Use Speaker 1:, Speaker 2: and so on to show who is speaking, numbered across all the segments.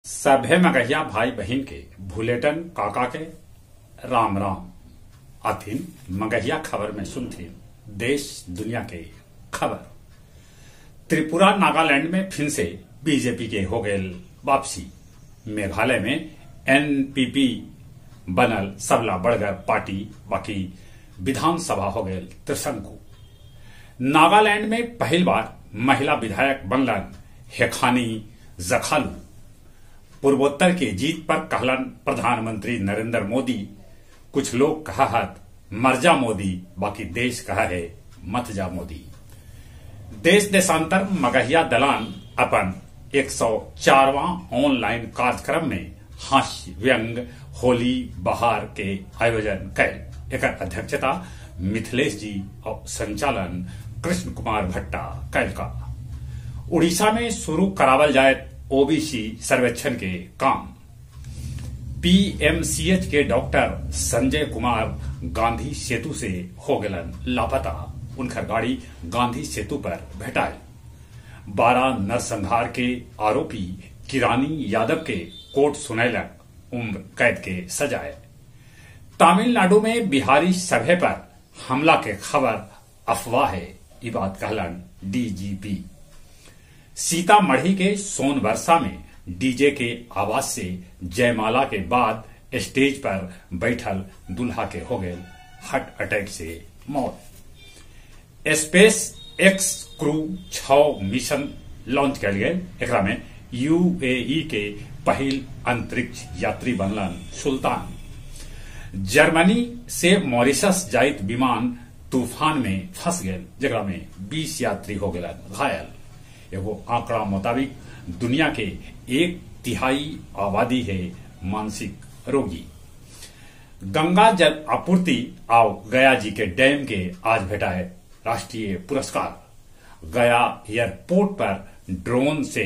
Speaker 1: सभे मगहिया भाई बहिन के भुलेटन काका के राम राम। अथिन मगहिया खबर में सुनथिन देश दुनिया के खबर। त्रिपुरा नागालैंड में फिर से बीजेपी के हो गए वापसी। मेघालय में एनपीपी बनल सबला बड़गर पार्टी, बाकी विधानसभा हो गए त्रिशंकु। नागालैंड में पहली बार महिला विधायक बनलन हेखानी जखालू। पूर्वोत्तर के जीत पर कहलन प्रधानमंत्री नरेंद्र मोदी, कुछ लोग कहत मर जा मोदी, बाकी देश कहा है मत जा मोदी। देश देशांतर मगहिया दलान अपन 104वां ऑनलाइन कार्यक्रम में हास्य व्यंग होली बहार के आयोजन कैल। एकर अध्यक्षता मिथिलेश जी और संचालन कृष्ण कुमार भट्टा कैल का। उड़ीसा में शुरू करावल जाए ओबीसी सर्वेक्षण के काम। पीएमसीएच के डॉक्टर संजय कुमार गांधी सेतु से हो गलन लापता, उनकर गाड़ी गांधी सेतु पर भेटायल। 12 नरसंहार के आरोपी किरानी यादव के कोर्ट सुनैलक उम्र कैद के सजाए। तमिलनाडु में बिहारी सभे पर हमला के खबर अफवाह है, ये बात कहलन डीजीपी। सीतामढ़ी के सोनबरसा में डीजे के आवाज से जयमाला के बाद स्टेज पर बैठल दुल्हा के हो गए हार्ट अटैक से मौत। Space x crew 6 mission launch कयल गेल। एकरा में यूएई के पहिल अंतरिक्ष यात्री बनलन सुल्तान। जर्मनी से मॉरिशस जाइत विमान तूफान में फंस गेल, जेकरा में 20 यात्री हो गेलन घायल। एगो आंकड़ा मुताबिक दुनिया के 1/3 आबादी है मानसिक रोगी। गंगा जल आपूर्ति आव गया जी के डैम के आज भेटाए राष्ट्रीय पुरस्कार। गया एयरपोर्ट पर ड्रोन से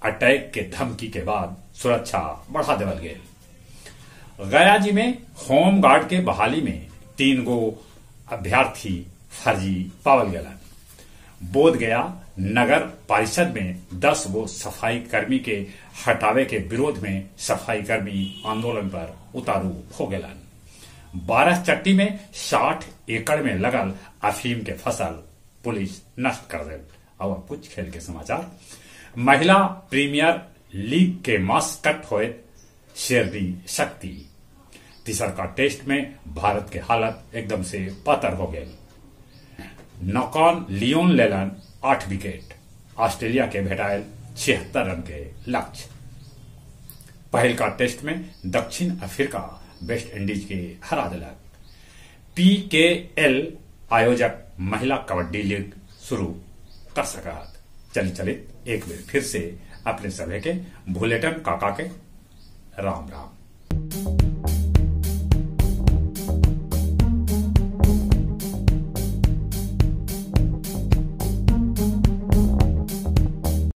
Speaker 1: अटैक के धमकी के बाद सुरक्षा बढ़ा देवल गेल। गया जी में होमगार्ड के बहाली में 3 गो अभ्यर्थी फर्जी पावल गेलन। बोध गया नगर परिषद में 10 गो सफाई कर्मी के हटावे के विरोध में सफाई कर्मी आंदोलन पर उतारू हो गेलन। 12 चट्टी में 60 एकड़ में लगल अफीम के फसल पुलिस नष्ट कर दिल। अब कुछ खेल के समाचार। महिला प्रीमियर लीग के मास्कट होए शेरनी शक्ति। तीसरका टेस्ट में भारत के हालत एकदम से पातर हो गए। नॉकॉन लियोन लेलन 8 विकेट। ऑस्ट्रेलिया के भेटायल 76 रन के लक्ष्य। पहलका टेस्ट में दक्षिण अफ्रीका वेस्ट इंडीज के हरा दिलक। पीकेएल आयोजक महिला कबड्डी लीग शुरू कर सकत। चली चलित एक बार फिर से अपने सभे के भुलेटन काका के राम राम।